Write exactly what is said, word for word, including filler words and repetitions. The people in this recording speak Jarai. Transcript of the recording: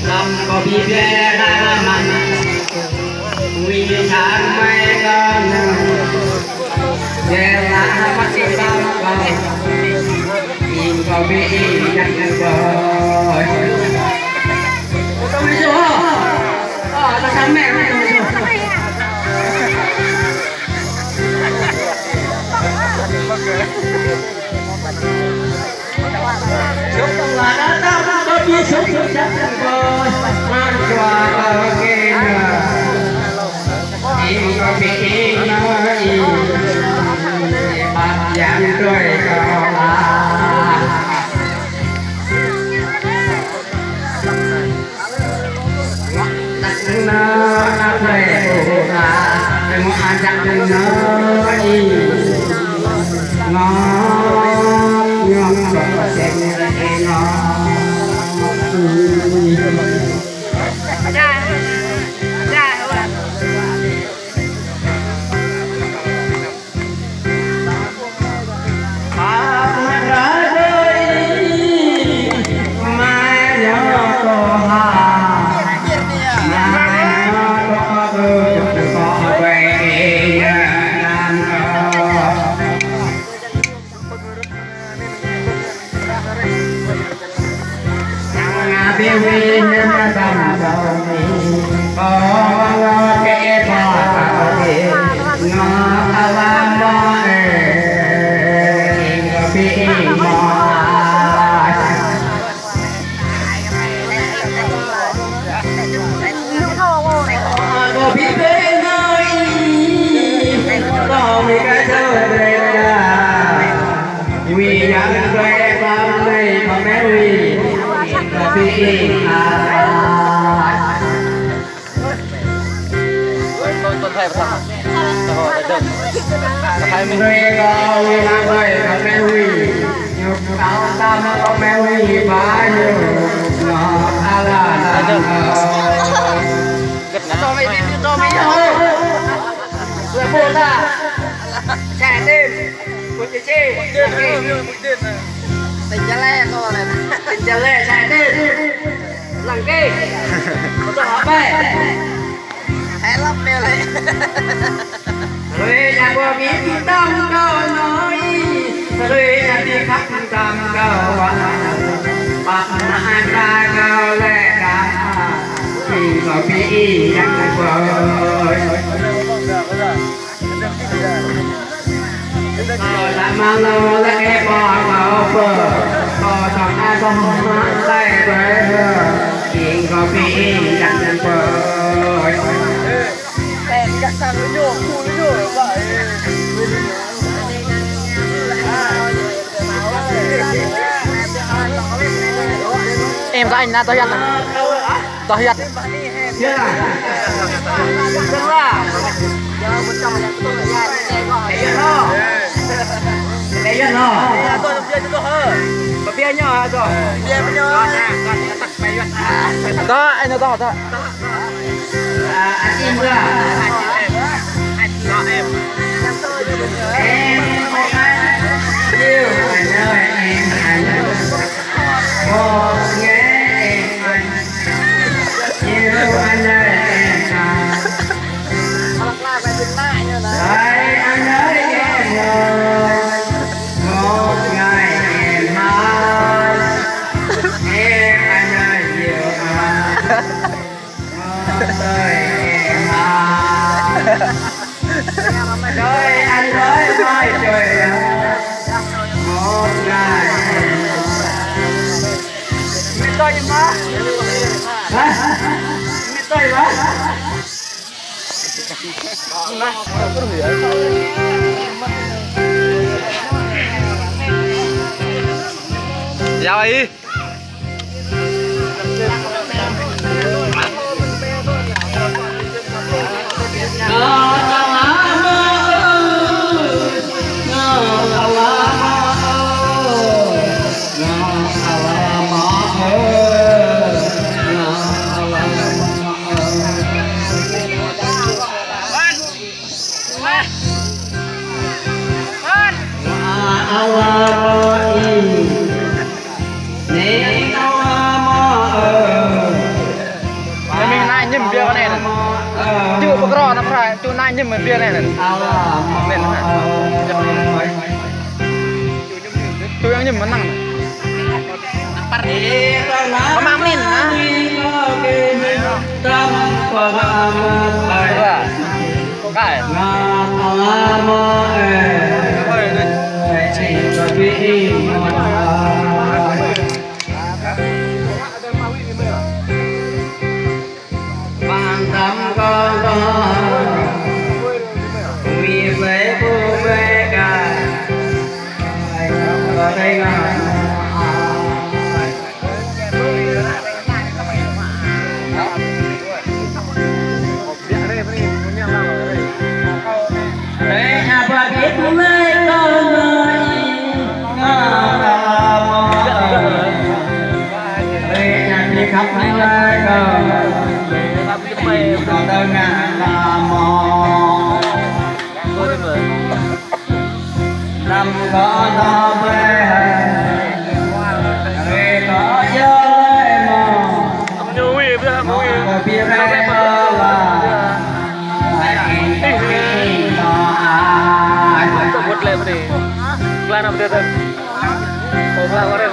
Lăm kơ ƀĭ ƀĕ ră măn, wĭ čang mai kơ năn. Ƀĕ ră măn ƀĭ lăm kơ, ƀĭ kơ ƀĭ ih jăn kơ. Kơ ƀĭ su hă? Ơ, ta samơ̆, kơ ƀĭ su. Tỉnh Gia Lai không ạ? Tỉnh Gia Lai, Sài Gòn. Lăng kê. Có tôi hỏi bài. Hãy lắp mèo lại. Rồi nhà của Việt Nam đâu nói. Rồi nhà đi khắp Tam đâu. Bác nãy ra đâu lẽ cả. Thì có bị nhắn của. Em có anh na tôi anh. Tơhiăt. Tơ, anh tơ, tơ. Em, anh, anh, anh. Một ngày em anh. Yêu anh ơi em à. Ơi anh ơi em ơi. Một ngày em hai. Em anh ơi yêu anh. Một ngày em hai. Trời anh ơi hai trời ơi. Một ngày em hai. Mẹ tôi mà. Hả? Mẹ tôi mà. Sao vậy? Mơ̆n biă anai anŭn. Anŭn hă. Tui yang ñu mơnăng. Kơmang min hă. Wah. Kai. Pơtăm kơ kơ mi plei pu plei ka. Kơ tơngan. Rĕ apa bit mulai kơ mai. Ngă kơ mơ̆. Rĕ anai khăp mulai kơ. Kơ tơngan kơ mơ̆. Năm kơ tơngan kơ mơ̆. Rĕ kơ yơh lĕ mơ̆. Ñu wĭ, ƀiă mơ̆ wĭ. Kơ ƀiă rĕ kơ la. Ai, ai, ai, ai. Tơmŭt lĕ mơ̆ anai. Kla năm tơ̆ tơ̆. Kla wơr.